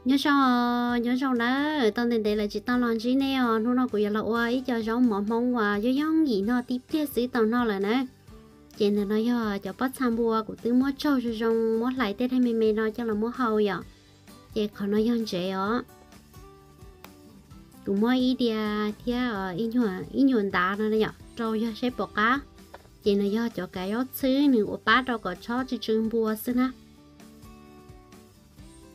Nyob zoo, nyob zoo nawb, tau ntev ntev lawm tsis tau los ntsib nej os. Hnub no kuv yuav los ua ib co zaub mov Hmoob uas yooj yooj yim noj tib pliag xwb tau noj lawm na. Ces ntawm no yog cov pob txha npua kuv twb muab tsaug zoo zoo, muab hlais tej daim me me no coj los muab hau yom. Ces qhov no yog ntsev os. Kuv muab ib diav thiab ib nyuag ntav no yom, rau yog seb puas qab. Ces no yog cov kav zaub txhwb nws ua pab rau kom tshob tsw tsw npua xwb na.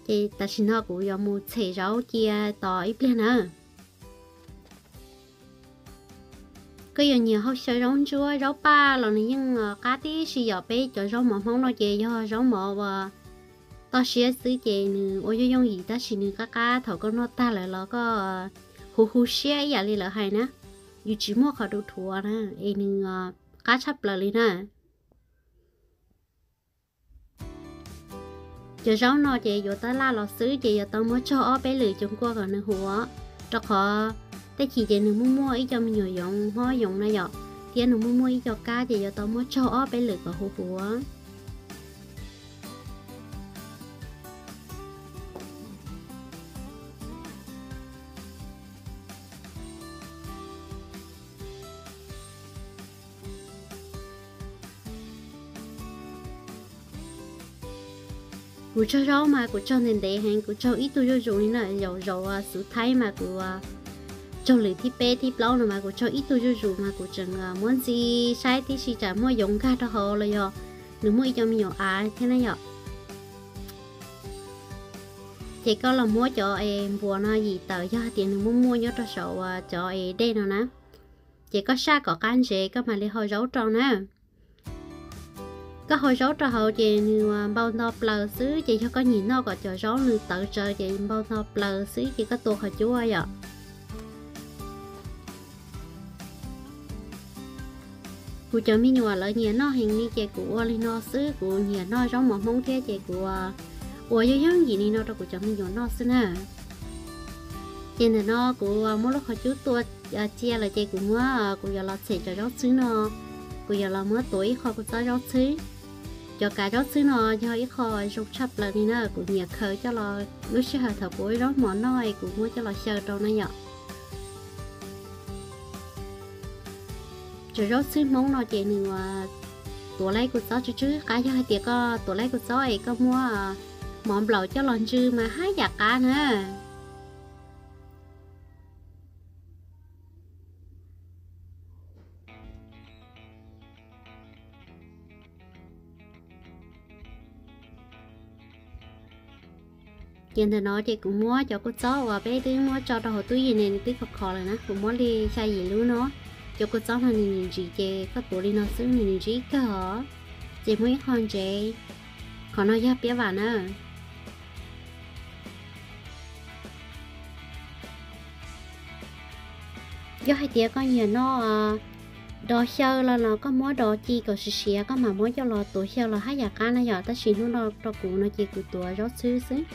Ces tam sim no kuv yuav mus txhem zaub cia tos ib pliag na. Koj yuav nyiam hau xyaw zaub ntsuab zaub paj los nws yeej qab tib si yom. Peb cov zaub mov Hmoob no ces yog zaub mov uas toj siab xwb ces nws ua yooj yooj yim tab sis nws qab qab, thaum koj noj tag lawm los koj huv huv siab ib yam li lawv hais na. Yus tsis muaj qhov du dhuav na, es nws qab tshaj plaws li na. Cov zaub no ces yuav tab laj los xwb ces yuav tau muab tsaug ob peb lwm cov nkuaj kom nws huv, rau qhov tej chim ces nws muaj muaj ib co me nyuam yoov hmob yoov na yom, thiab nws muaj muaj ib co kab ces yuav tau muab tsaug ob peb lwm kom huv huv. Kuv tsaug zaub mas kuv tsaug ntev ntev heev, kuv tsaug ib tug zuj zus li na, zaum zaum xuv thaib mas kuv tsaug lwm thib peb thib plaub no mas kuv tsaug ib tug zuj zus mas kuv tseem muab ntxi saib tib si tsam muaj yoov nkag rau hauv los yog nws muaj ib co me nyuam av thiab na yom. Ces koj los muab cov es npuas no yim tawm yog hais tias nws muaj muaj nyob rau saum uas cov es dej no na. Ces koj saj kom qab ntsev koj mam li hau zaub rau na. Koj hau zaub rau hauv ces nws npau nto plaws xwb, ces yog koj nyiam noj kom cov zaub nws tawv tsawv ces npau nto plaws xwb ces koj tua qhov cub yom. Kuv cov me nyuam lawv nyiam noj heev li ces kuv ua li no xwb, kuv nyiam noj zaub mov Hmoob thiab ces kuv ua yooj yooj yim li no rau kuv cov me nyuam noj xwb na. Ces ntawm no kuv muab lub qhov cub tua cia lawm ces kuv muab, kuv yuav los txhem cov zaub txhwb no, kuv yuav los muab tuav ib qho kuv txob zaub txhwb. Cov kav zaub txhwb no yog ib qho zoo tshaj plaws li na, kuv nyiam khaws coj los lub sij hawm thaum kuv ua zaub mov noj es kuv muab coj los xyaw rau na yom. Cov zaub txhwb Hmoob no ces nws tuav laib kuv txob tsw tsw qab, yog hais tias koj tuav laib kuv txob es koj muab mov nplaum coj los ntsw mas haj yam qab na. Ces ntawm no ces kuv muab cov kua txob uas peb twb muab tso rau hauv tub yees ne nws twb khov khov lawm na, kuv muab li xya yim lub no. Cov kua txob no nws ntsim ntsim ces koj tuav li no xwb nws ntsim ntsim kawg os. Ces muab ib qho ntsev, qhov no yog piab vam na. Yog hais tias koj nyiam noj dos xyaw los no koj muab dos ci kom siav siav koj mam muab coj los tuav xyaw los haj yam qab na yom, tab sis hnub no rau kuv no ces kuv tuav zaub txhwb xwb.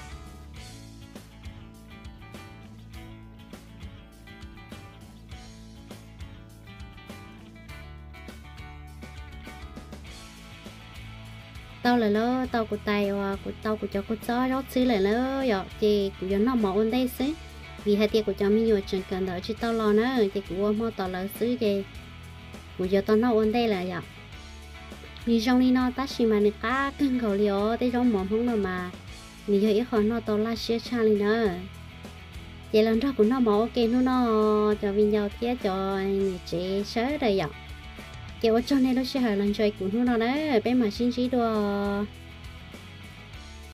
Tau lawm lauj, tau kuv tais uas kuv tau kuv cov kua txob zaub txhwb lawm lauj yom, ces kuv yuav noj mov ua ntej xwb, vim hais tias kuv cov me nyuam tseem kawm ntawv tsis tau los na, ces kuv ua hmo tos lawv xwb ces kuv yuav tau noj ua ntej lawm yom. Nws zoo li no tab sis mas nws qab kawg nkaus li os, tej zaub mov Hmoob no mas nws yog ib qho noj tau laj siab tshaj li na. Ces los nrog kuv noj mov ua ke hnub no, cov viv ncaus thiab cov niam tsev sawv daws yom. Ces ua tsaug nej lub sij hawm los ntsuas kuv hnub no na, peb mam sib ntsib dua.